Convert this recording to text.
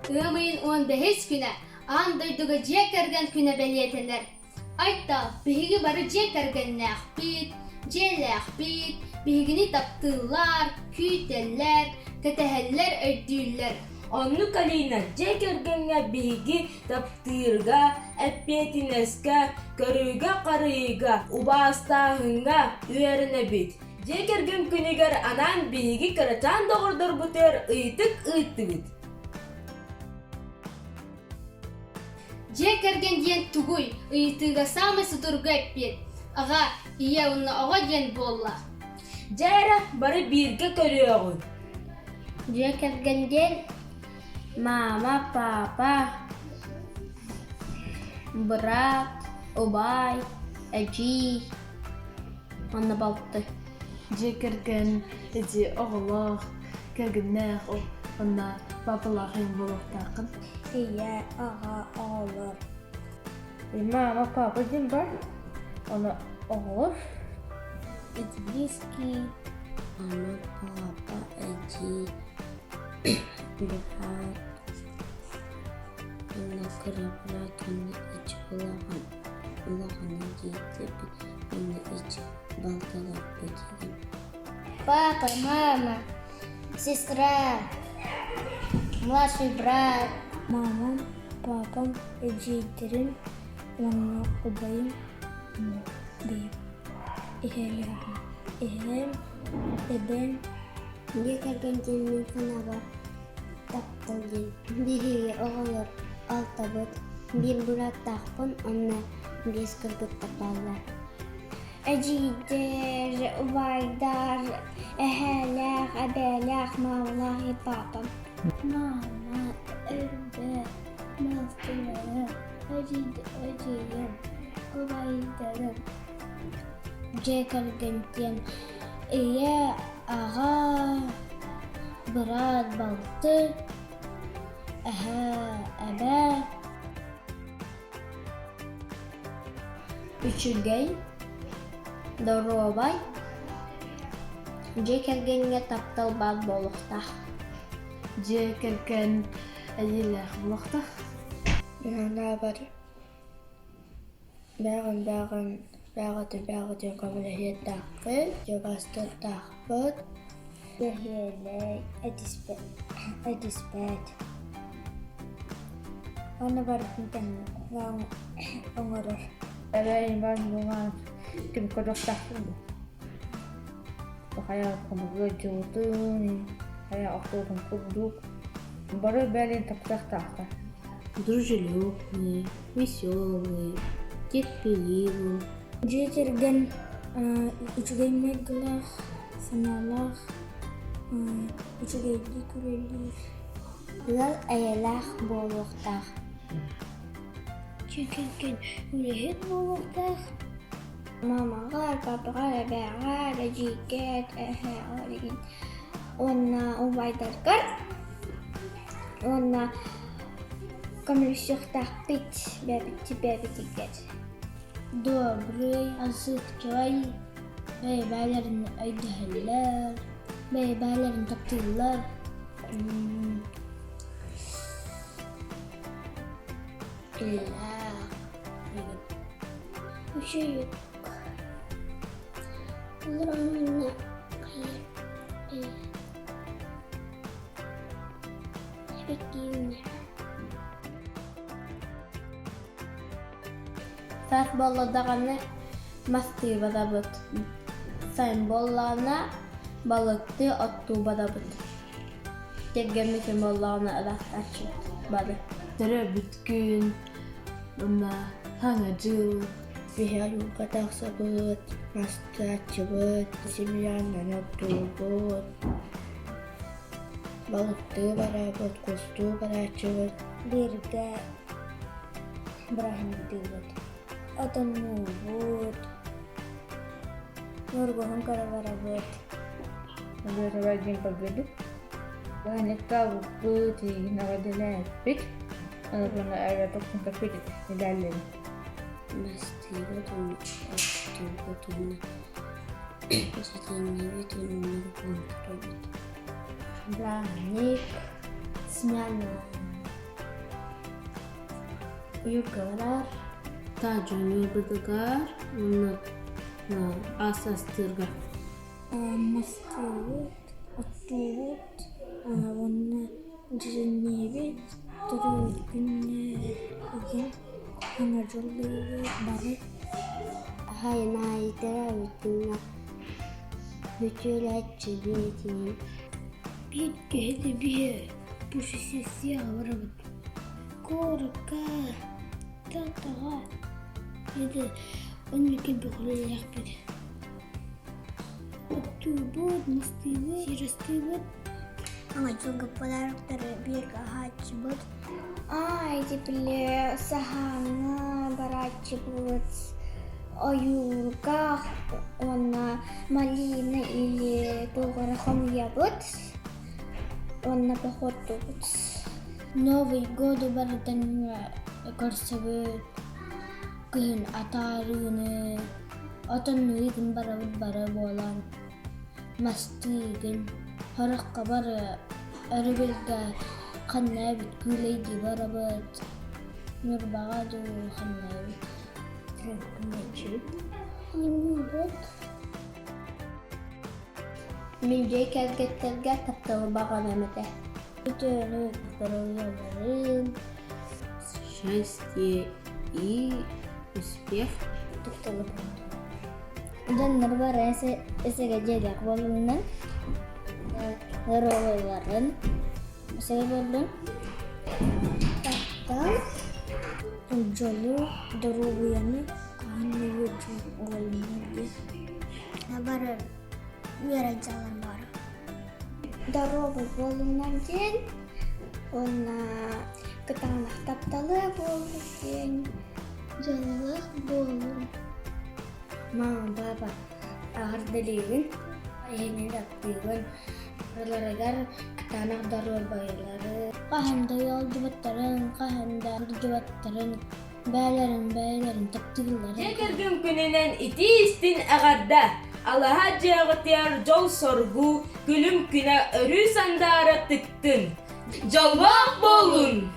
Ыам ыйын 15 күнэ аан дойдуга дьиэ кэргэн күнэ бэлиэтэнэр. Айтал, биһиги бары дьиэ кэргэннээхпит, дьиэлээхпит, биһигини таптыыллар, күүтэллэр, кэтэһэллэр, өйдүүллэр. Оннук Алина дьиэ кэргэҥҥэ биһиги таптыырга, эппиэтинэскэ, көрүүгэ-харайыыга, убаастааһыҥҥа үөрэнэбит. Дьиэ кэргэн күнүгэр анаан биһиги кырачаан доҕордорбутугар ыйытык ыыттыбыт. Дьиэ кэргэн диэн тугуй? Ыйытыыга саамай судургу эппиэт аҕа, ийэ уонна оҕо диэн буолла. Дьэ эрэ, бары бииргэ көрүөҕүҥ. Дьиэ кэргэн диэн мама, папа, быраат, убаай, эдьиий уонна балты. Дьиэ кэргэн эдьиий оҕолоох, кэргэннээх уонна папалаах ийэм буолуохтааххын. Ийэ, аҕа, оҕолор. Мама, папа диэн бар, ону оҕолор. Эти близкие. Мама, папа, эдьиий, быраат, уонна кыра быраат уонна ичи улахан улахан эдьиийдэрбит уонна ичи балтыларбыт диэн. Папа, мама, сестра, младший брат. Мамам, папам, эдьиийдэрим уонна убайым бэйэм эһээлээхпин. Эһээм, эбээм Дьиэ кэргэн диэн мин санаабар таптал диэн. Биһиги оҕолор алтабыт, биир бырааттаахпын уонна биэс кыргыттар бааллар. Эдьиийдэр, убайдар, эһээлээх, эбээлээх, маамалаах и папам. Мама, эбээ, балтыларым, эдьиийим, убайдарым. Дьиэ кэргэн диэн ийэ, аҕа, быраат, балты, эһээ, эбээ. Үчүгэй, доруобай, дьиэ кэргэҥҥэ таптал баар буолуохтаах. Дьиэ кэргэн эйэлээх буолуохтаах. Санаабар бээҕин-бээҕин бээҕитин-бээҕитин көмөлөһүөхтээхпит, дьабастыахтаахпыт. Бэһиэлэй, этиспэт Уонна барытын тэҥҥэ оҥорор. Эбээ Иван Иванович ким көрүөхтээхпин дуо? Хайа хомугу дьылытын, хайа охтуутун курдук бары бэйэлэрин таптыахтаахтар. Дружелюбный, веселый, терпеливый. Дьиэ кэргэн үчүгэй майгылаах, санаалаах, үчүгэйдик үлэлиир. Ыал эйэлээх буолуохтаах. Дьиэ кэргэн үлэһит буолуохтаах. Мамаҕар, папаҕар, эбээҕэр, эдьиийгэр, эһээҕэр уонна убайдаргар уонна көмөлөсүөхтээхпит бэйэбитигэр. Добрый, отзывчивый, бэйэ-бэйэлэрин өйдөһөллөр, бэйэ-бэйэлэрин таптыыллар. Иллээх Үчүгэй Олороммуна Саас буолла даҕаны мастыы барабыт, сайын буоллаҕына балыктыы, оттуу барабыт. Кэргэммитин буоллаҕына ыраахтааччыбыт бары. Төрөөбүт күн уонна Саҥа дьыл. Биһиги ойуурга тахсабыт, мастааччыбыт, семьянан оттуубут, балыктыы барабыт, кустуу барааччыбыт. Бииргэ бырааһынньыктыыбыт, отоннуубут, ньургуһун көрө барабыт. Өлүөрэбэ диэн көрдөрбүт. Бырааһынньыктаабыппыт, эйигин эҕэрдэлээппит. Уонна эбэтэ көппүт этэ Мастыыбыт уонна оттуубут уонна ситиэнньибит уонна ньургуһун көрөбүт. Бырааһынньык, смена. Уйурга барар, таадьуонньуурбутугар уонна ас астыырга. Мастыыбыт, оттуубут уонна дьиҥниибит, төрөөбүт күннэригин саҥа дьыллыыбыт бары. Сайын аайы төрөөбүт күҥҥэ бүтүөлээччибитин Биир киһи да биһи путешествиеҕа барабыт. Куоракка, Тааттаҕа это оннук элбэх үлэлээхпит. Оттуубут, мастыыбыт, сиэростыыбыт. Саҥа дьылга подароктары бииргэ аһааччыбыт. Аа, ити били саһааҥҥа барааччыбыт, ойуурга уонна малина или туох эрэ хомуйабыт уонна походтуубут. Новый году барытын көрсөбүт, кыһын атаарыыны, отоннуйгун барабыт бары буолан, мастыыгын, сороххо бары өрөбүлгэ ханна эбит күүлэйдии барабыт, Ньурбаҕа дуу ханна эбит. Оонньуубут. Мин дьиэ кэргэттэргэ тапталы баҕарыам этэ. Үтүөнү доруобуйаларын, Счастье и успех. Тапталы Дьоннор бары эсэгэ дьиэлээх буолуннун, доруобуйаларын эсэгэ буоллун. Таптал, дьолу, доруобуйаны хаһан да буолуннар диэн. Бары үөрэн дьаллан бары. Доруобуй буолуннар диэн уонна кытаанах тапталы буоллун диэн дьоллоох буолун. Мама, папа, аҕардалыыбын, эһини таптыыбын, барыларыгар кытаанах доруобуйалары, хаһан да ыалдьыбаттарын, хаһан да ыалдьыбаттарын, бэйэлэрин бэйэлэрин таптыылларын. Дьиэ кэргэн күнүнэн итии-истиҥ эҕэрдэ! Алаһа дьиэҕитигэр дьол-соргу, күлүм күнэ өрүү сандаара тыктын! Дьоллоох буолун!